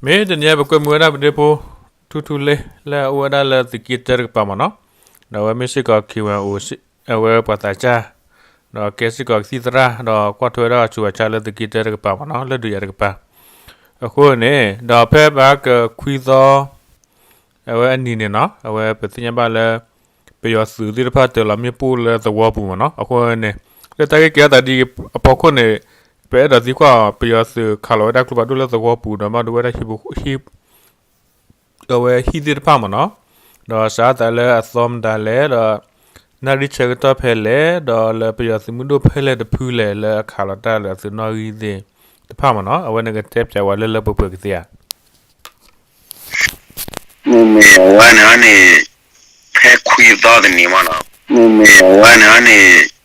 မ့ၢ်တနံၤအံၤ ပကွဲမုာ်ဝဲဒၣ်ပဒ့ဖိ ထူထူလ့ လၢအအိၣ်ဝဲဒၣ်လၢသုးက့တၢတကပၤမ့ၢ်နီၤ, ဒီးအဝဲမ့ၢ်စ့ၢ်ကီး ခ့ၣ်ဝဲၣ်အိၣ် အဝဲပှၤသးစၢ်, ဒီးကဲစ့ၢ်ကီးကသံၣ်သရၣ် ဒီးကွၢ်ထွဲဝဲဒၣ်အဆူးအဆါလၢသုးက့တၢတကပၤမ့ၢ်နီၤ လၢဒုးယၤတကပၤ. အဃိန့ၣ် ဒီးဖဲပဟါကခွံသီ အဝဲအနံၤန့ၣ်နီၤ အဝဲပသ့ၣ်ညါဘၣ်လၢ ပယီၤသုးသ့ၣ်တဖၣ်တၢၤလီၤမ့ၣ်ပိၢ်လၢသဝီပူၤမ့ၢ်နီၤ. အဃိန့ၣ် လၢတၢ်ဂ့ၢ်ကဲထီၣ်သးဒ်အံၤအဖီခိၣ်န့ၣ် ပအဲၣ်ဒိးသံကွၢ်အီၤ ပယီၤသုးခးလီၤဝဲဒၣ်ကျိဖးဒိၣ်လၢသဝီပူၤ ဒီးဘၣ်ဒိဝဲဒၣ်ဟံၣ်ပူၤ အဝဲဟံၣ်သ့ၣ်တဖၣ်မ့ၢ်နီၤ, ဒီးစးထီၣ်သးလၢအသီမတၤလဲၣ် ဒီး နၣ်ရံၣ်ဆၢကတီၢ်ဖဲလဲၣ် ဒီးလၢပယီၤသုးမုၢ်ဒိၣ်ဖဲလဲၣ်တဖုလဲၣ် လၢအခးလီၤတၢ်လၢအသုးနီၣ်ဂံၢ်သ့ၣ်တဖၣ်မ့ၢ်နီၤ အဝဲန့ၣ်ကတဲဖျါဝဲလၢလၢပှဲၤပှဲၤကသ့ဧါ. မ့မ့ၢ်အဝဲန့ၣ်န့ၣ် ဖဲခွံသီတနံၤမ့ၢ်နီၤ, မ့မ့ၢ်အဝဲန့ၣ်န့ၣ်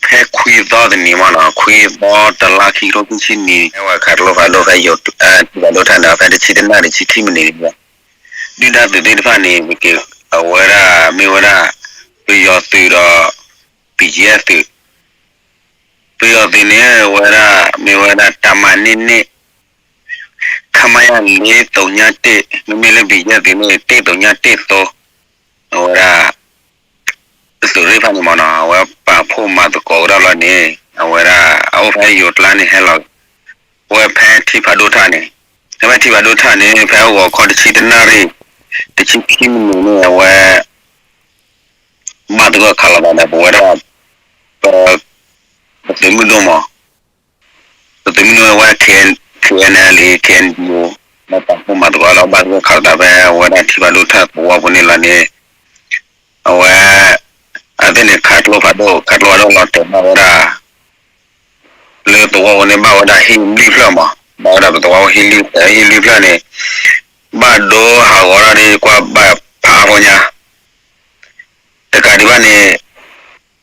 ဖဲခွံသီတနံၤမ့ၢ်နီၤ ခွံသီတလါခံကထိခံဆံနံၣ် ဖဲဝဲခးကျိဖးဒိၣ်ဖဲယိၤ ထံဖးဒိၣ်ထၣ်န့ၣ် ဖဲတဆံတနၣ်ရံၣ်ဆံခံမံးနံးန့ၣ် ဒုၣ်ဒါသုးသ့ၣ်တဖၣ်န့ၣ် ပက့ၤအဝဲဒၣ်မ့ၢ်ဝဲဒၣ် ပယီၤသုးဒီး BGF သုး ပယီၤသုးန့ၣ် ဝဲဒၣ် မ့ၢ်ဝဲဒၣ်တၢ်မၤန့ၢ်န့ၢ် ခမရ လေးသုညတစ် မ့မ့ၢ်လၢ BGF သုးန့ၣ် တစ်သုညတစ်သုံး အဝဲဒၣ် သုးရ့ၣ်ဖၣ်န့ၣ်မ့ၢ်နီၤ အဝဲပာ်ဖှိၣ်မၤသကိးကဒီးလီၤန့ၣ် အဝဲဒၣ် အအိၣ်ဖဲယိၤကျါန့ၣ်ဟဲလီၤ ဝဲဖဲထံဖးဒိၣ်ထၣ်န့ၣ် ဖဲထံဖးဒိၣ်ထၣ်န့ၣ် ဖဲဂီၤခီတဆံတနၣ်ရံၣ် တဆံခံမံးနံးန့ၣ် အဝဲ ဘၣ်သဂၢၢ်ခးလီၤသးဒီး ပဝဲဒၣ် ပ ပသုးမုၢ်ဒိၣ်မး ပသုးမုၢ်ဒိၣ်ဝဲ K N L A K N D O လၢပာ်ဖှိၣ်မၤသကိးလီၤ ဘၣ်သဂၢၢ်ခးလီၤသးဖဲဝဲဒၣ်ထံဖးဒိၣ်ထၣ်သဝီပူၤန့ၣ်လီၤန့ၣ် အဝဲ အသ့ၣ်န့ၣ် ခးကျိဖးဒိၣ် ခးကျိဖးဒိၣ်လီၤတဲာ်ဘၣ်ဝဲဒၣ် လၢသဝီပူၤန့ၣ် ဘၣ်ဝဲဒၣ်ဟံၣ်လွံၢ်ဖျၢၣ်မး ဘၣ်ဝဲဒၣ်ပသဝီပူၤဟံၣ်လွံၢ်ဖျၢၣ် ဟံၣ်လွံၢ်ဖျၢၣ်န့ၣ် ဘၣ်ဒိဟးဂီၤထီၣ်ဒ်ကွၢ်ဘၣ်ဖးအါဖိညါ တကးဒံးဘၣ်န့ၣ်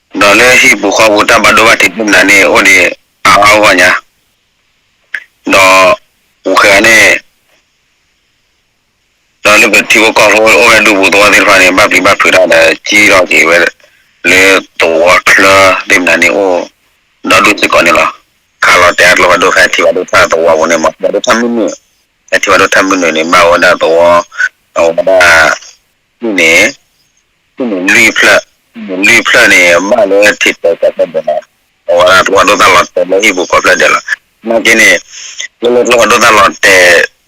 ဒီးလၢဟံၣ်ပူၤဃီပူၤတၢ်ဘၣ်ဒိဘၣ်ထံးသ့ၣ်မနုၤန့ၣ် အိၣ်ဒံးအါအါဂီၢ်ဂီၢ်ညါ ဒီး ပူၤဃဲန့ၣ် ဒီးလၢပထံဖိကီၢ်ဖိအိၣ်ဝဲဒၣ်ဒူပူၤသဝီသ့ၣ်တဖၣ်န့ၣ် ဘၣ်ပျံၤဘၣ်ဖုးတၢ်ဒီး ကံလီၤက့ၤဝဲ လၢသဝီချၢသ့ၣ်မနုၤန့ၣ်အိၣ် ဒီဒူၣ်စ့ၢ်ကီးန့ၣ်လီၤ. ခးလီၤတဲာ်အကျိဖးဒိၣ်ဖဲထံဖးဒိၣ်ထၣ်သဝီပူၤန့ၣ်မး ထံဖးဒိၣ်ထၣ်မုၢ်နုာ် ဖဲထံဖးဒိၣ်ထၣ်မုၢ်နုာ်န့ၣ် ဘၣ်ဝဲဒၣ်သဝီ အဝဲဒၣ် န့ၣ် လွံၢ်ဖျၢၣ် လွံၢ်ဖျၢၣ်န့ၣ် ဘၣ်လၢထံးတၢ်ကီၢ်ဖျၢၣ်ဒဲးလီၤ. အဝဲဒၣ်ကျိဖးဒိၣ်တၢ်လီၤတဲာ်လၢဟံၣ်ပူၤကီၢ်ဖျၢၣ်ဒဲးလီၤ. နာ်က့န့ၣ် လၢလၢကျိဖးဒိၣ်တၢ်လီၤတဲာ်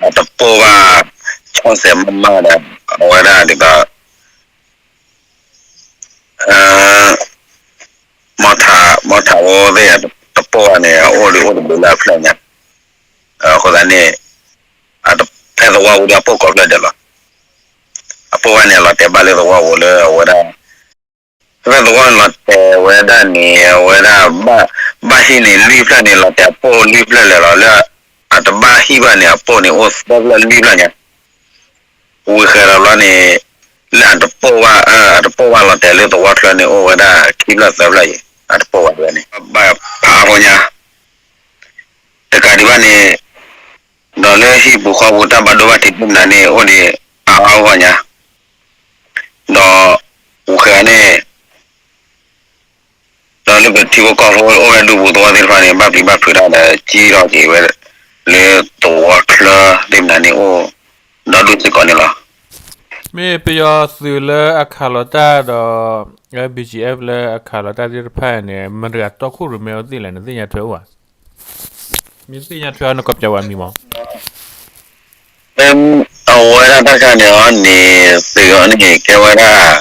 အတပိၢ်ဘၣ် ဆီၣ်စဲးမးမးဒီး အဝဲဒၣ်ဒ်သိး မီထး မီထးဝဲသ့ၣ် တပိၢ်ဘၣ်န့ၣ် အအိၣ်ဒံးအိၣ်တဘျုးလၢအဖျၢၣ်ညါ အဃိသတးန့ၣ် ဖဲသဝီပူၤဒီးအပိၢ်ကီၢ်ဖျၢၣ်ဒဲးလီၤ. အပိၢ်ဘၣ်န့ၣ် အလီၤတဲာ်ဘၣ်လၢသဝီပူၤလၢအဝဲဒၣ် ဖဲသဝီန့ၣ်လီၤတဲာ်ဝဲဒၣ်န့ၣ် အဝဲဒၣ် ဘၣ်ဟံၣ်န့ၣ်လွံၢ်ဖျၢၣ်န့ၣ် လီၤတဲာ်အပိၢ်လွံၢ်ဖျၢၣ်လဲၣ်လီၤ. လၢအတဘၣ်ဟံၣ်ဘၣ်န့ၣ် အပိၢ်န့ၣ်အိၣ်သၢဖျၢၣ်လွံၢ်ဖျၢၣ်ညါ ဝံၤဃဲၤဒီးဘျီန့ၣ် လၢအတပိၢ်ဘၣ် အတပိၢ်ဘၣ်လီၤတဲာ်လၢသဝီချၢန့ၣ် အိၣ်ဝဲဒၣ်ခံဖျၢၣ်သၢဖျၢၣ်အံၤ အတပိၢ်ဘၣ်ဝဲန့ၣ် ဘၣ်ဖးအါဖိညါ တကးဒံးဘၣ်န့ၣ် ဒီးလၢဟံၣ်ပူၤဃီပူၤတၢ်ဘၣ်ဒိဘၣ်ထံးသ့ၣ်မနုၤန့ၣ် အိၣ်ဒံးအါအါဂီၢ်ဂီၢ်ညါ ဒီး ပူၤဃဲၤန့ၣ် ဒီးလၢပထံဖိကီၢ်ဖိအိၣ်ဝဲဒၣ်ဒူပူၤသဝီသ့ၣ်တဖၣ်န့ၣ် ဘၣ်ပျံၤဘၣ်ဖုးတၢ်ဒီး ကံထီၣ်က့ၤဝဲ လၢသဝီချၢသ့ၣ်မနုၤန့ၣ်အိၣ် ဒီဒူၣ်စ့ၢ်ကီးန့ၣ်လီၤ. မ့ၢ်ပယီၤသုးလၢအခးလီၤတၢ်ဒီး BGF လၢအခးလီၤတၢ်သ့ၣ်တဖၣ်န့ၣ် မတၤတဂၤတီခိၣ်ရိၣ်မဲအီၤသ့ၣ်လဲၣ် နသ့ၣ်ညါထွဲအိၣ်ဧါ. မ့ၢ်သ့ၣ်ညါထွဲအီၤ နကိးပၠးဝဲအမံၤမး. အဝဲဒၣ်တၢ်ခါန့ၣ်အီၤန့ၣ် သုးအီၤန့ၣ် ကဲဝဲဒၣ်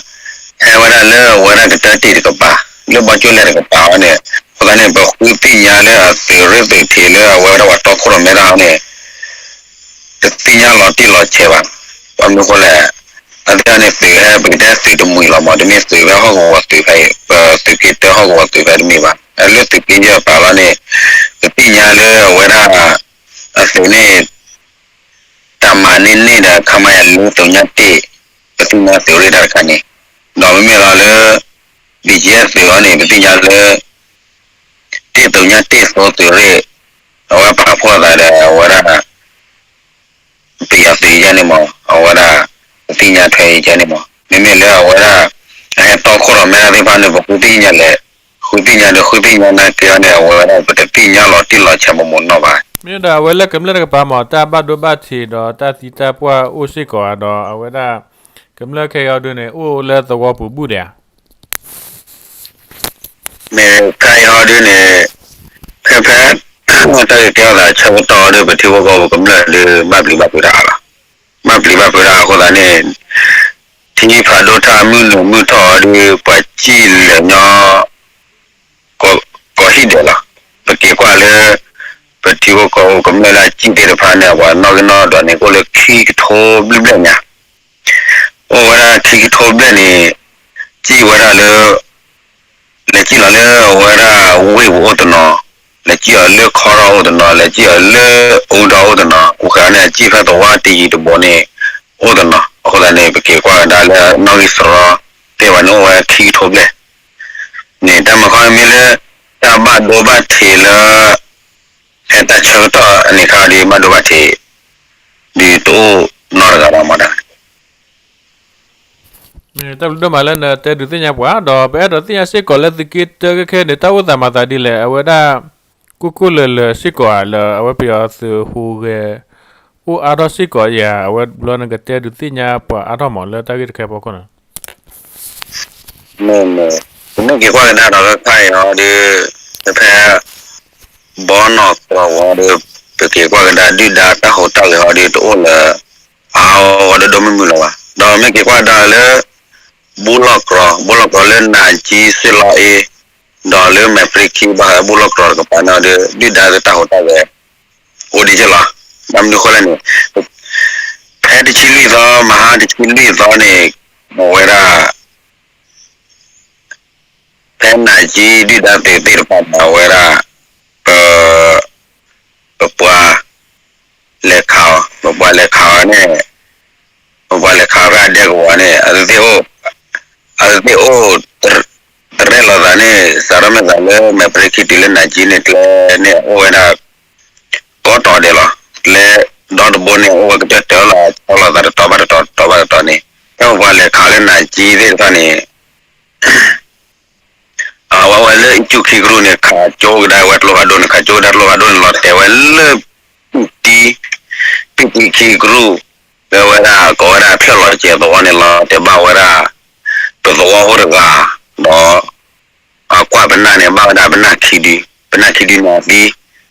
ဟဲဝဲဒၣ်လၢအဝဲဒၣ်ကတၢၢ်တံၢ်တကပၤ လၢဘီကၠိလဲၣ်တကပၤအီၤန့ၣ် အဃိသတးန့ၣ် ပဃုသ့ၣ်ညါလၢအသုးရ့ၣ်သုးထံးလၢအဝဲဒၣ်ပှၤတီခိၣ်ရိၣ်မဲတၢ်အီၤန့ၣ် တသ့ၣ်ညါလီၤတံၢ်လီၤဆဲးဘၣ်. ဘၣ်မနုၤဃိလဲၣ် အသ့ၣ်န့ၣ်သုးဟဲ ပကတဲသုးတမှံၤလီၤမး တမ့ၢ်သုးဖဲဟီၣ်ကဝီၤသုးဖဲအံၤ ပသုးက့တၢဟီၣ်ကဝီၤသုးဖဲတမ့ၢ်ဘၣ်. လၢသုးက့ယဲၢ်ပာ်လီၤန့ၣ် ပသ့ၣ်ညါလၢအဝဲဒၣ် အသုးန့ၣ် တၢ်မၤန့ၢ်န့ၢ်ဒီး ခမရ လေးသုညတစ် ပသ့ၣ်ညါသုးရ့ၣ်တၢ်တခါန့ၣ် ဒီးမ့မ့ၢ်လီၤလၢ BGF သုးအီၤန့ၣ် ပသ့ၣ်ညါလၢ တစ်သုညတစ် သိသုးရ့ၣ် အဝဲပာ်ဖှိၣ်အသးဒီးအဝဲဒၣ် ပယီၤသုးယဲန့ၣ်မး အဝဲဒၣ် ပသ့ၣ်ညါထွဲယဲန့ၣ်မး မ့မ့ၢ်လၢအဝဲဒၣ် အဟဲတီခိၣ်ရိၣ်မဲတၢ်သ့ၣ်တဖၣ်န့ၣ် ပဃုသ့ၣ်ညါလဲၣ် ဃုသ့ၣ်ညါဒီးဃုသ့ၣ်ညါနာ်က့အီၤန့ၣ် အဝဲဒၣ် ပတသ့ၣ်ညါလီၤတံၢ်လီၤဆဲးမးမးနီၢ်ဘၣ်. မ့ၢ်ဒီးအဝဲလၢကမျၢၢ်တကပၤမ့ၢ် တၢ်ဘၣ်ဒိဘၣ်ထံးဒီးတၢ်သံတၢ်ပှၢ်အိၣ်စ့ၢ်ကီးဧါ, ဒီးအဝဲဒၣ် ကမျၢၢ်ခဲအံၤအီၤဒုန့ၣ် အိၣ်လၢသဝီပူၤဘူၣ်ဒံးဧါ. မ့ၢ်ခဲအံၤအီၤဒုန့ၣ် ဖဲဖဲ တၢ်ဂ့ၢ်ကဲထီၣ်သးဆၢကတီၢ်အီၤဒု ပထံဖိကီၢ်ဖိကမျၢၢ်ဒု ဘၣ်ပျံၤဘၣ်ဖုးတၢ်လီၤ. ဘၣ်ပျံၤဘၣ်ဖုးတၢ်အဃိသတးန့ၣ် ထံဖးဒိၣ်ထၣ်မုၢ်နုာ်မုၢ်ထီၣ်အီၤဒု ပှၤစံၣ်လဲၤညီ ကိးဟံၣ်ဒဲးလီၤ. ပက့ၤကွၢ်လၢ ပထံဖိကီၢ်ဖိကမျၢၢ်လၢအစံၣ်သ့ၣ်တဖၣ်န့ၣ် ပှၤနီၣ်ဂံၢ်နီၣ်ဒွးန့ၣ် ကအိၣ်လၢခံကထိဘျဲၣ်ဘျဲၣ်ညါ, အိၣ်ဝဲဒၣ်ခံကထိဘျဲၣ်န့ၣ် စံၣ်ဝဲဒၣ်လၢ လဲၤစံၣ်လီၤလၢအဝဲဒၣ်ဝ့ၢ်ပူၤအိၣ်တနီၤ, လဲၤစံၣ်အီၤလၢခီထီၣ်အိၣ်တနီၤ, လဲၤစံၣ်အီၤလၢအူဒီအိၣ်တနီၤ, အဃိန့ၣ် စံၣ်ဖဲသဝီတယံၤတဘူးန့ၣ် အိၣ်တနီၤ. အဃိသတးန့ၣ် ပက့ၤကွၢ်ကဒါလၢနီၣ်ဂံၢ်စရီသ့ၣ်ဝဲန့ၣ် အိၣ်ဝဲခံကထိဘျဲၣ်န့ၣ် တၢ်မၤခီမ့ၢ်လၢ တၢ်ဘၣ်ဒိဘၣ်ထံးလၢ ဖဲတၢ်ဆၢကတီၢ်အန့ၣ်ခါဒုး ဘၣ်ဒိဘၣ်ထံး ဒုးတအိၣ်နီတဂၤဘၣ်မီၤဒၣ်. တၢ်ဘျုးဒိၣ်မးလၢနတဲဒုးသ့ၣ်ညါပှၤ ဒီးပအဲၣ်ဒိးသ့ၣ်ညါစ့ၢ်ကီးလၢသုးက့တၢခဲခဲန့ၣ် တၢ်အိၣ်သးမၤသးဒ်လဲၣ်, အဝဲဒၣ် ကိၢ်ကိၢ်လၢၤလၢၤစ့ၢ်ကီးဧါ လၢအဝဲပယီၤသုးဟူးဂဲၤ အိၣ်အါထီၣ်စ့ၢ်ကီးဧါ, အဝဲဘျီနကတဲဒုးသ့ၣ်ညါပှၤအါထီၣ်မးလၢတၢ်ဂ့ၢ်တခါအဖီခိၣ်န့ၣ် မ့ၢ်မ့ၢ် ပမ့ၢ်က့ၤကွၢ်ကဒါဒီးလၢခါအံၤအီၤဒုး ဖဲ ဘီနီၢ်ကြီဝံၤဒီး ပက့ၤကွၢ်ကဒါဒုၣ်ဒါတၢ်ဟူးတၢ်ဂဲၤအီၤဒုး တအိၣ်လၢ အါအီၤဒိၣ်ဒိၣ်မုၢ်မုၢ်လၢၤဘၣ်. ဒီးမ့ၢ်က့ၤကွၢ်ကဒါလၢ ဘိလီၢ်ကြီ, ဘိလီၢ်ကြီလၢနၤကၠံစ့လီအ့ ဒီးလၢမဲာ်ပြံခံဘၣ်ဃးဘိလီၢ်ကြီတကပၤန့ၣ်အီၤဒုး ဒုၣ်ဒါလၢတၢ်ဟူးတၢ်ဂဲၤ အိၣ်ဒံးက့လီၤ. ဘၣ်မနုၤဃိလဲၣ်န့ၣ် ဖဲတဆံလွံၢ်သီ မဟါတဆံလွံၢ်သီန့ၣ် အဝဲဒၣ် ဖဲနၤကၠံဒုၣ်ဒါသုးသ့ၣ်တဖၣ်န့ၣ် အဝဲဒၣ် ပ ပပှၤလဲၤခးအီၤ, ပပှၤလဲၤခးအီၤန့ၣ် ပပှၤလဲၤခးအီၤဖဲအဒဲကဝီၤန့ၣ် အသုသ့ၣ်အိၣ် အသုသ့ၣ်အိၣ် တရဲၣ်လိာ်သးန့ၣ် စးထီၣ်မ့ၢ်သးလၢမဲာ်ပြံခံတုၤလၢနၤကၠံန့ၣ် ကျဲန့ၣ်အိၣ်ဝဲဒၣ် ကိးတီၤဒဲးလီၤ. ကျဲဒီတဘိန့ၣ် အိၣ်ဝဲကတၢၢ်တၢၢ်လီၤ ဆီလီၤသးတတီၤဘၣ်တတီၤ တတီၤဘၣ်တတီၤန့ၣ် ဖဲပပှၤလဲၤခးလၢနၤကၠံသ့ၣ်တဖၣ်န့ၣ် အဝဲဝဲလၢအံၣ်စူၣ်ခံကရူၢ်န့ၣ် ခးကၠိကဒါဝဲကျိဖးဒိၣ်န့ၣ် ခးကၠိကဒါကျိဖးဒိၣ်န့ၣ် လီၤတဲာ်ဝဲလၢ ပံၣ်တံ ပံၣ်တံခံကရူၢ် လၢဝဲဒၣ် ကိးဝဲဒၣ်ဖျၢၣ်လီၤစဲးသဝီန့ၣ် လီၤတဲာ်ဘၣ်ဝဲဒၣ် ပသဝီဖိတဂၤ ဒီး အကွၢ်ပနၢ်န့ၣ် ဘၣ်ဝဲဒၣ်ပနၢ်ခံဒု ပနၢ်ခံဒုန့ၣ်အ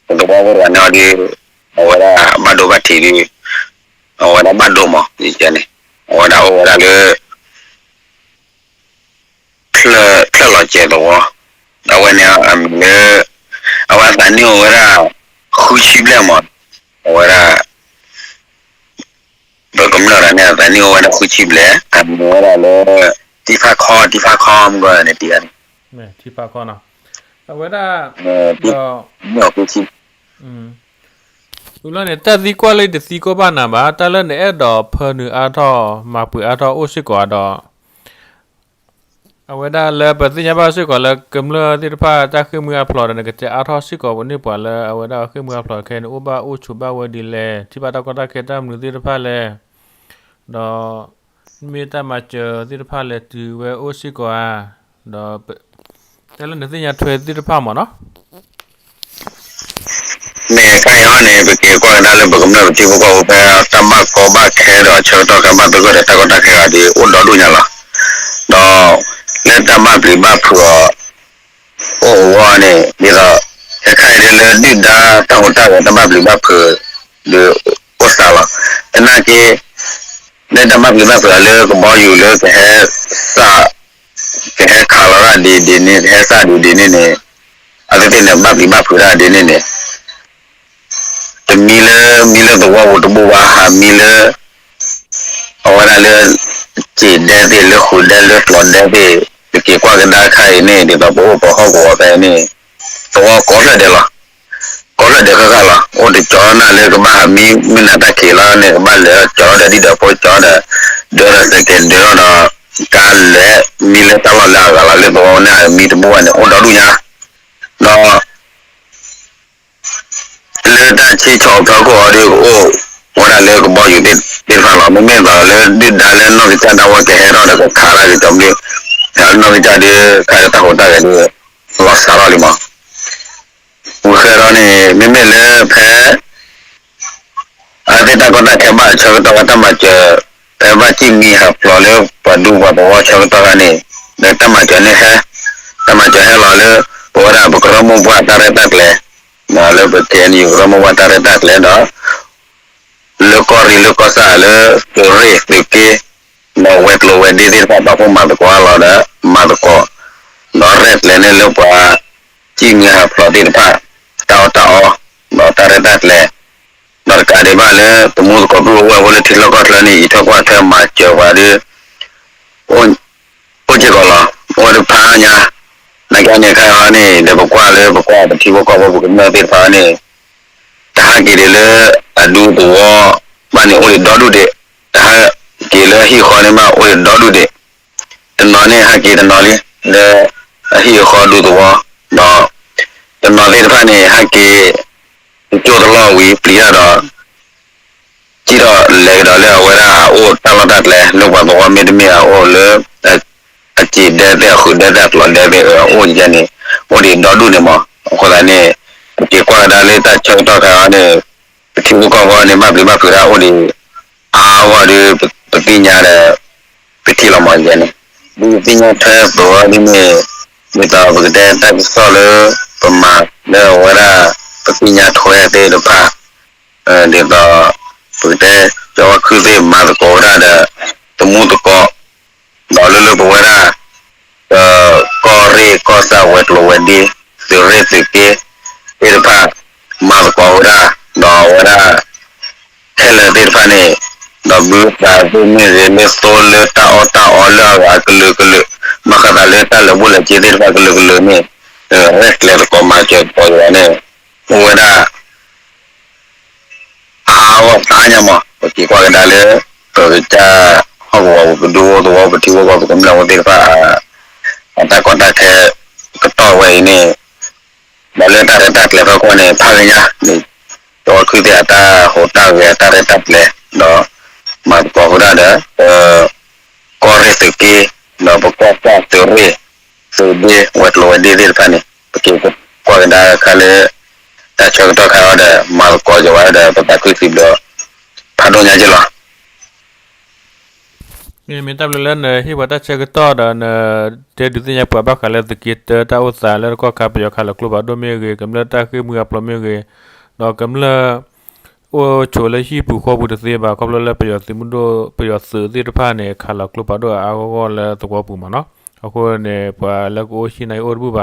သံ ပသဝီဖိတဂၤန့ၣ်အီၤဒုး အဝဲဒၣ်ဘၣ်ဒိဘၣ်ထံးဒုး အဝဲဒၣ်ဘၣ်ဒိမး ယကဲန့ၣ် အဝဲဒၣ်အိၣ်ဝဲဒၣ်လၢ ဖျၢၣ်လီၤစဲးသဝီ အဝဲန့ၣ်အမံၤလၢ အဝဲအသးနံၣ်အိၣ်ဝဲဒၣ် ဃုဆံဘျဲၣ်မး အဝဲဒၣ် ပကမျၢၢ်တဂၤန့ၣ် အသးနံၣ်အိၣ်ဝဲဒၣ်ဃုဆံဘျဲၣ် အမံၤဝဲဒၣ်လၢ တံဖးခီ တံဖးခီ မုၢ်ဂီၤန့ၣ်တံၢ်ဂၤန့ၣ် ထံဖးခီနီၤ အဝဲဒၣ် ဒီး မ့ၢ်အီၤဃုဆံ ဝံၤလီၤန့ၣ် တၢ်သံကွၢ်လၢယတသံကွၢ်ဘၣ်နၤဘၣ် တၢ်လၢနအဲၣ်ဒိးဖၢနုာ်အါထီၣ် မၤပှဲၤအါထီၣ်အိၣ်စ့ၢ်ကီးဒီး အဝဲဒၣ်လၢပသ့ၣ်ညါဘၣ်စ့ၢ်ကီးလၢကမျၢၢ်သ့ၣ်တဖၣ်တၢ်ဃ့ၢ်မှံဟးဖျိးဒီး နကတဲအါထီၣ်စ့ၢ်ကီးပှၤန့ၢ်ပှၤလၢအဝဲဒၣ်ဃ့ၢ်မှံဟးဖျိးခဲအံၤန့ၣ် အိၣ်ဘၣ်အိၣ်ဆိးဘၣ်ဝဲဒ်လဲၣ် ထံၣ်ဘၣ်တၢ်ကီတၢ်ခဲတၢ်မနုၤသ့ၣ်တဖၣ်လဲၣ် ဒီး မ့ၢ်တၢ်မၤစၢၤသ့ၣ်တဖၣ်လဲၤတုၤဝဲအိၣ်စ့ၢ်ကီးဧါ ဒီး တၢ်လၢနသ့ၣ်ညါထွဲသ့ၣ်တဖၣ်မးနီၤ မ့ၢ်ခါအံၤန့ၣ် ပက့ၤကွၢ်ကဒါလၢပကမျၢၢ်ပထံဖိကီၢ်ဖိဖဲ တၢ်ဘၣ်ကီဘၣ်ခဲဒီးဆၢကတီၢ်ခဲဘၣ်သဂၢၢ်ဒီးတၢ်ကီတၢ်ခဲဂၤဒီး အိၣ်ဒီဒူၣ်ညါလီၤ. ဒီး လၢတၢ်ဘၣ်ပျံၤဘၣ်ဖုးအီၤ အိၣ်အဂီၢ်န့ၣ် ဒ်သိး ခဲခါအံၤဒ်လၢဒုၣ်ဒါတၢ်ဟူးတၢ်ဂဲၤတၢ်ဘၣ်ပျံၤဘၣ်ဖုး ဒီးအိၣ်စးလီၤ. သနာ်က့ လၢတၢ်ဘၣ်ပျံၤဘၣ်ဖုးအီၤလၢကဘီယူၤလၢကဟဲစး ကဟဲခးလီၤတၢ်ဒ်ဒ်န့ၣ် ကဟဲစးဒ်ဒ်န့ၣ်န့ၣ် အဝဲသ့ၣ်န့ၣ်ဘၣ်ပျံၤဘၣ်ဖုးတၢ်ဒ်န့ၣ်န့ၣ် တမံလၢ မံလၢသဝီပူၤတဘိဘၣ် ဟးမံလၢ အဝဲဒၣ်လၢ စံာ်ဒဲသ့ၣ်လၢဃုာ်ဒဲလၢကျီးဒဲသ့ၣ် ပက့ၤကွၢ်ကဒါခါအံၤန့ၣ် ဒ်သိးပအိၣ်ပဟီၣ်ကဝီၤဖဲအံၤန့ၣ် သဝီကိးဖျၢၣ်ဒဲးလီၤ. ကိးဖျၢၣ်ဒဲးဃၣ်ဃၣ်လီၤ. အိၣ်တကၠီနၢ်လၢကဘၣ်ဟးမံ မုၢ်နၤတၢ်ခံးလီၤန့ၣ် ကဘၣ်လဲၤကၠီဒီးဒံၣ်ဒီးဖိကၠီဒီး ဒၢဒီးစဲးကဲးဒၢဒီး ကါလဲၤမံလၢတၢ်လီၢ်လၢအဂၤလီၤ လၢသဝီန့ၣ်ဟးမံတဘိဘၣ်န့ၣ် အိၣ်ဒီဒူၣ်ညါ ဒီး လၢတၢ်ဆံဆီၣ်ဖျီခိၣ်အီၤဒီးကအိၣ်ဝဲဒၣ်လၢကဘီယူၤသ့ၣ်တဖၣ်လီၤ. မ့မ့ၢ်သိးလၢဒုၣ်ဒါလၢနီၢ်ကစၢ်တၢ်ဝဲကဟဲထီၣ်ဒီးကခးတၢ်ကစီၣ်ဘျုး လၢနီၢ်ကစၢ်ဒီးခါဒီးတၢ်ဟူးတၢ်ဂဲၤဒီး လီၤစးထီၣ်လံမး. ဝံၤဃဲဒီးန့ၣ် မ့မ့ၢ်လၢဖဲ အဝဲသ့ၣ်တၢ်ကီတၢ်ခဲဘၣ်ဆၢကတီၢ်ဝဲတၢ်မၤစၢၤ ဖဲဘၣ်စံၣ်မံဟးဖျိးလၢပှၤဒူပှၤသဝီဆၢကတီၢ်ခါန့ၣ် ဒီးတၢ်မၤစၢၤန့ၣ်ဟဲ, တၢ်မၤစၢၤဟဲလီၤလၢ ပဝဲဒၣ်ပကရၢမိၢ်ပှၢ်တၢ်ရဲၣ်တၢ်ကျဲၤ, လၢပ ခ့ၣ်အဲၣ်ယူၣ် ကရၢမိၢ်ပှၢ်တၢ်ရဲၣ်တၢ်ကျဲၤဒီး လၢကီၢ်ရ့ၣ်လၢကီၢ်ဆၣ်လၢ သုးရ့ၣ်သုးက့ ဒီးဝဲၤကျိၤဝဲၤဒ့သ့ၣ်တဖၣ် ပာ်ဖှိၣ်မၤသကိးအါလီၤဒီး မၤသကိး ဒီးရဲၣ်ကျဲၤန့ၢ်လၢပှၤ စံၣ်မံဟးဖျိးသ့ၣ်တဖၣ် တၢ်အီၣ်တၢ်အီ ဒီးတၢ်ရဲၣ်တၢ်ကျဲၤ ဒီးတကးဒံးဘၣ်လၢ သမူသကိးပုၢ်ဝဲၢ်ဖိလၢထံလီၢ်ကီၢ်ချၢန့ၣ် အံးထွဲကွၢ်ထွဲမၤစၢၤပှၤဒီး အိၣ်စ့ၢ်ကီးလီၤ. အိၣ်ဝဲဒၣ်ဖးညါ, နာ်က့န့ၣ်ခါအံၤန့ၣ် ဒီးပကွၢ်လၢပကွၢ်ပထံဖိကီၢ်ဖိပကမျၢၢ်သ့ၣ်တဖၣ်န့ၣ် တဟးက့ၤဒံးလၢအဒူသဝီဘၣ်န့ၣ် အိၣ်ဒံးဒီဒူၣ်ဒံး, တဟးက့ၤလၢဟံၣ်ဃီန့ၣ်ဘၣ်အိၣ်ဒံးဒီဒူၣ်ဒံး, တနီၤန့ၣ်ဟးက့ၤတနီၤလံ လၢအဟံၣ်အဃီဒူသဝီ, ဒီးတနီၤသ့ၣ်တဖၣ်န့ၣ် ဟးက့ၤ တကၠိၢ်တလီၢ်ဝံၤပျံၤတၢ်ဒီး စံၣ်ထီၣ်လဲၤကဒီးလၢအဝဲဒၣ်အအိၣ်တၢ်လီၢ်တၢ်ကျဲ လၢပှၤသဝီမ့တမ့ၢ်အအိၣ်လၢ အစံာ်ဒဲသ့ၣ်အဃုာ်ဒဲသ့ၣ်အကျိၤဒဲသ့ၣ်အအိၣ်ကဲန့ၣ် အိၣ်ဒံးဒီဒူၣ်န့ၣ်မး. အဃိသတးန့ၣ် ပက့ၤကွၢ်ကဒါလၢတၢ်ဆၢကတီၢ်ခါအံၤန့ၣ် ပထံဖိကီၢ်ဖိန့ၣ် ဘၣ်ပျံၤဘၣ်ဖုးတၢ်အိၣ်ဒံး အါဝဲဒီး ပသ့ၣ်ညါဒီး ပထံၣ်လီၤမးယဲန့ၣ် ဒ်ပသ့ၣ်ညါထွဲအသိးဒ်န့ၣ် ဒ်သိးပကတဲတၢ်ကစီၣ်လၢ ပမၤလၢအဝဲဒၣ် ပသ့ၣ်ညါထွဲသ့ၣ်တဖၣ် ဒ်သိး ပကတဲ ကၠီဝါခုၣ်သ့ၣ်မၤသကိးဝဲဒၣ်ဒီး သမူသကိး ဒီးလၢလၢပဝဲဒၣ် ကီၢ်ရ့ၣ်ကီၢ်ဆၣ်ဝဲၤကျိၤဝဲၤဒ့ သုးရ့ၣ်သုးက့ သ့ၣ်တဖၣ် မၤသကိးဝဲဒၣ် ဒီးအဝဲဒၣ် ခဲလၢာ်သ့ၣ်တဖၣ်န့ၣ် ဒီးဘုသးသ့ၣ်မ့ၢ်ဂ့ၤ လၢသိလၢတၢ်အီၣ်တၢ်အီလၢအဂၤကလုာ်ကလုာ် ဘၣ်ဃးသးလၢတၢ်လၢာ်ဘူၣ်လၢာ်စ့သ့ၣ်တဖၣ်ကလုာ်ကလုာ်န့ၣ် ရဲၣ်ကျဲၤသကိးမၤစၢၤသကိးယၤန့ၣ် အိၣ်ဝဲဒၣ် အါဝဲအါညါမး ပက့ၤကွၢ်ကဒါလၢ ပကစၢ်ဟီၣ်ကဝီၤပကဒူသဝီပထံဖိကီၢ်ဖိပကမျၢၢ်ဖိသ့ၣ်တဖၣ် အတၢ်ကီတၢ်ခဲ ကတီၢ်ဝဲအံၤန့ၣ် ဒီးလၢတၢ်ရဲၣ်တၢ်ကျဲၤဖီခိၣ်န့ၣ် ဖးဂ့ၤညါန့ၣ် ကီၢ်ဝါခုၣ်သ့ၣ်အတၢ်ဟူးတၢ်ဂဲၤအတၢ်ရဲၣ်တၢ်ကျဲၤ ဒီး မၤသကိးဃုာ်ဒၣ်ဒီး ကီၢ်ရ့ၣ်သုးက့ ဒီးပကီၢ်စၢ်သုးရ့ၣ် သုးဒ့ ဝဲၤကျိၤဝဲၤဒ့သ့ၣ်တဖၣ်န့ၣ် ပက့ၤကွၢ်ကဒါခါလၢ တၢ်ဆၢကတီၢ်ခါအံၤဒီး မၤသကိးက့ၤဝဲဒီး ပသးခုစံးဘျုး ဖးဒိၣ်ညါက့ၤလီၤ. မ့မ့ၢ်တၢ်ဘျုးလၢနဟ့ၣ်ပှၤတၢ်ဆၢကတီၢ်ဒီးန တဲဒုးသ့ၣ်ညါပှၤဘၣ်ဃးလၢသုးက့တၢ တၢ်အိၣ်သးလၢ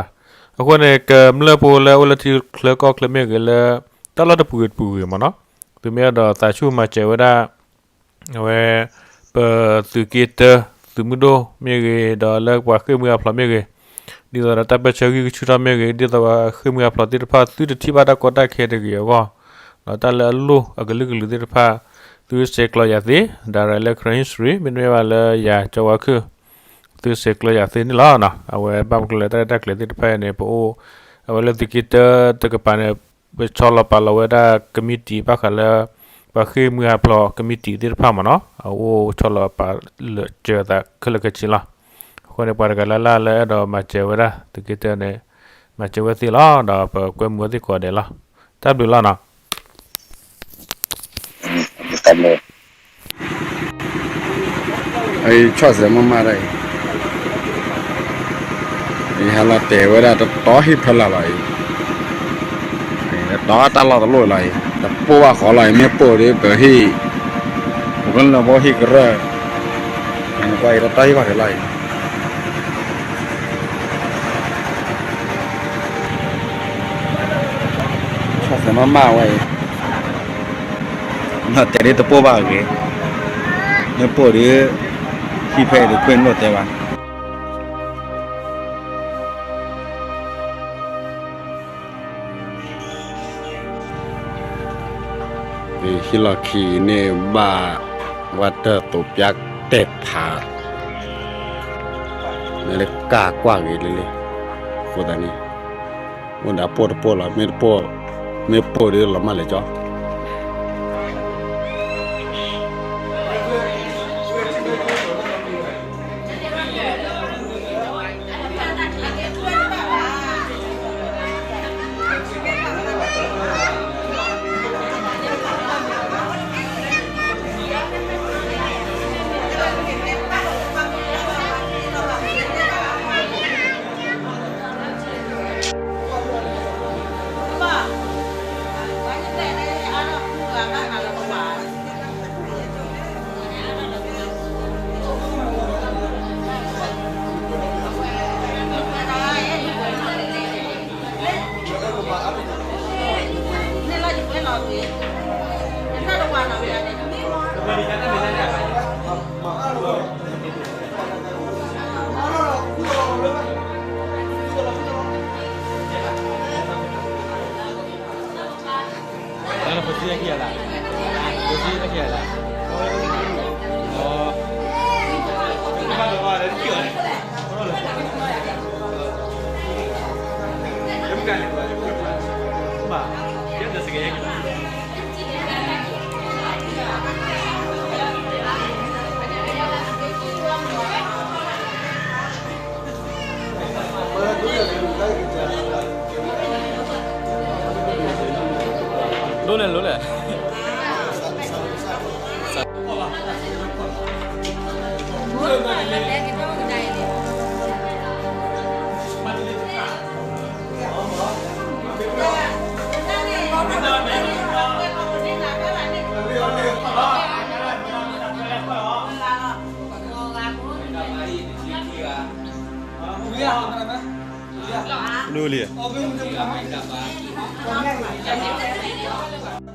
တကီၢ်ခါပယီၤခးလီၤကျိဖးဒိၣ်မ့ၢ်ဂ့ၤ ကမျၢၢ်တၢ်ဃ့ၢ်မှံဟးဖျိးမ့ၢ်ဂ့ၤ ဒီးကမျၢၢ် အိၣ်ဆိးလၢဟံၣ်ပူၤဃီပူၤတသ့ဘၣ် ခီဖျိလၢပယီၤသုးမုၢ်ဒိၣ် ပယီၤသုးသ့ၣ်တဖၣ်န့ၣ် ခးလီၤကျိဖးဒိၣ်အါဂီၢ်ဂီၢ်လၢသဝီပူၤမးနီၤ. အဃိန့ၣ် ပှၤလၢကအိၣ်ဟံၣ်န့ၣ်အိၣ်တဘူၣ်ဘၣ်. အဃိန့ၣ် ကမျၢၢ်ဖိလၢအိၣ်လၢထံချၢကီၢ်ချၢမ့ၢ်ဂ့ၤလၢ တၢ်လီၢ်တပူၤဂ့ၤတပူၤဂ့ၤမးနီၤ သုမ့ၢ်အဲၣ်ဒိးသးဆူၣ်မၤစၢၤဝဲဒၣ် အဝဲ ပသုးက့တၢ သုးမုၢ်ဒိၣ်မ့ၢ်ဂ့ၤ ဒီးလၢပှၤဃ့ၢ်မှံဟးဖျိးမ့ၢ်ဂ့ၤ ဒ်သိးဒီးတၢ်ပၢၢ်ဆၢဂံၢ်ကဆူၣ်ထီၣ်မ့ၢ်ဂ့ၤ ဒ်သိးပှၤဃ့ၢ်မှံဟးဖျိးသ့ၣ်တဖၣ် သုတထံၣ်ဘၣ်တၢ်ကီတၢ်ခဲတဂ့ၤအဂီၢ် ဒီးတၢ်လၢအလိၣ်အကလုာ်ကလုာ်သ့ၣ်တဖၣ် သုဆဲးကျိးယၤသ့ direct လၢ Karen History မ့တမ့ၢ်ဘၣ်လၢယၤကၠီဝါခုၣ် သုဆဲးကျိးယၤသ့န့ၣ်လီၤ. အဝဲဘၣ်မနုၤလဲၣ်တၢ်ရဲၣ်တၢ်ကျဲၤသ့ၣ်တဖၣ်န့ၣ် ပအိၣ် အဝဲလၢသုးက့တၢတကပၤန့ၣ် ပဆီလီၤပာ်လီၤဝဲဒၣ်ကမံးတံာ်ဘၣ်ဃးလၢ ပှၤဃ့ၢ်မှံဟးဖျိးကမံးတံာ်သ့ၣ်တဖၣ်မးနီၤ အအိၣ်ဆီလီၤပာ်လၢာ်စၢၤသးခဲလၢာ်ခဲဆ့လီၤ. အဃိန့ၣ် ပှၤတဂၤလၢ်လၢ်လၢအဲၣ်ဒိးမၤစၢၤဝဲဒၣ် သုးက့တၢန့ၣ် မၤစၢၤဝဲသ့လီၤ ဒီးပကွဲမုာ်ဝဲသ့ၣ်ကိးဂၤဒဲးလီၤ. တၢ်ဘျုးလီၤနီၤ. အံၤဆီၣ်စဲးမးမးဒၣ်အံၤ ယဟဲလီၤတဲာ်ဝဲဒၣ်တတီဟံၣ်ဖဲလၢ်လီၤအံၤ, တတီတၢ်လီၢ်တလီၢ်လီၤအံၤ, တပိၢ်ဘၣ်ဃီလီၤအံၤ, မ့ၢ်ပိၢ်ဒီးပဟံၣ်, ပကလၢၢ်ဖိဟံၣ်ကရၢၢ်, နကွၢ်အံၤတတီဟံၣ်ဖဲလၢ်လီၤအံၤ, ဆီၣ်စဲးမးမးဝဲအံၤ နီၢ်တဲဒ်တပိၢ်ဘၣ်အဂ့ၢ်, မ့ၢ်ပိၢ်ဒီး ဟံၣ်ဖဲအံၤတခွ့ၣ်နီၢ်တဲဘၣ်. ဟံၣ်လီၢ်ခံအံၤန့ၣ်ဘၣ် ဝဲတၢ်သိးပျါတဲာ်ဖး မ့ၢ်လၢကၢ်ကွၢ်ဂ့ၤလၢလၢ အဃိသတးန့ၣ် အိၣ်ဒၣ်ပိၢ်တပိၢ်လီၤ, မ့ၢ်တပိၢ်, မ့ၢ်ပိၢ်ဒီးလီၤမၢ်လၢာ်ကၠီ ပစံးအခံရလား? ပစံးအခံရလား? လိၣ်လဲၣ် လိၣ်လဲၣ်. ဒိၣ်လံ.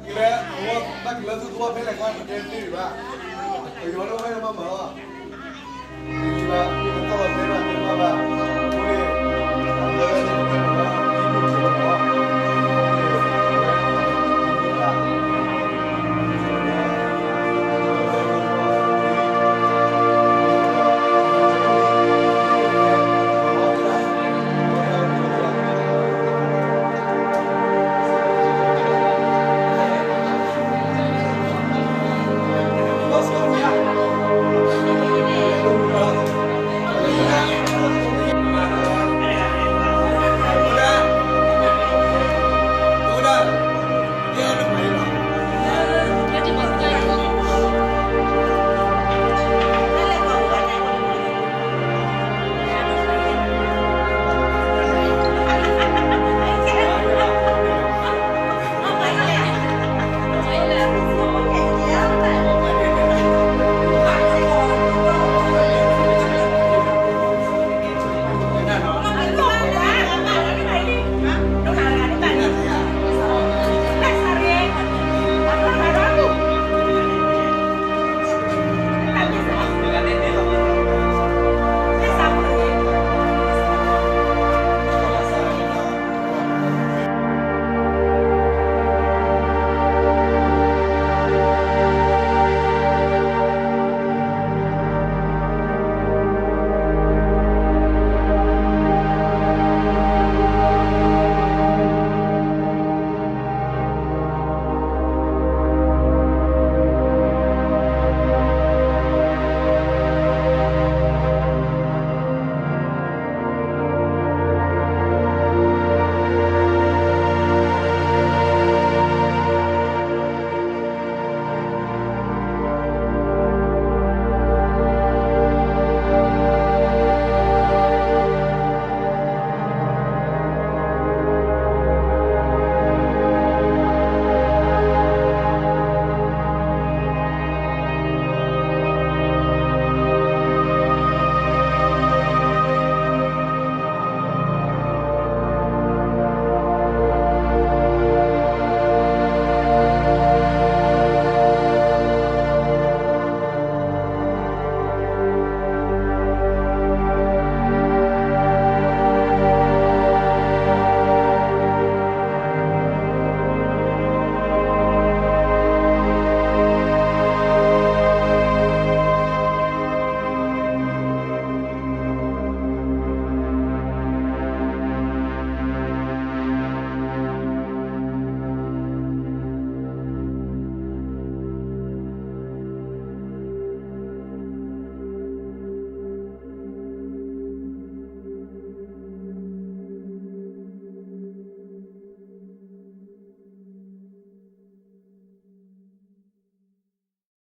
ကလဲၤ, ဘၣ်ကလဲၤသူသဝီဖဲလဲၣ်ခါ ပတဲတ့ၢ်ဘၣ်, ပယီၤလၢဝဲမၤမၤလီၤ, ပတၢ်လီၤတဲဘၣ်တဲဘၣ်ဘၣ်.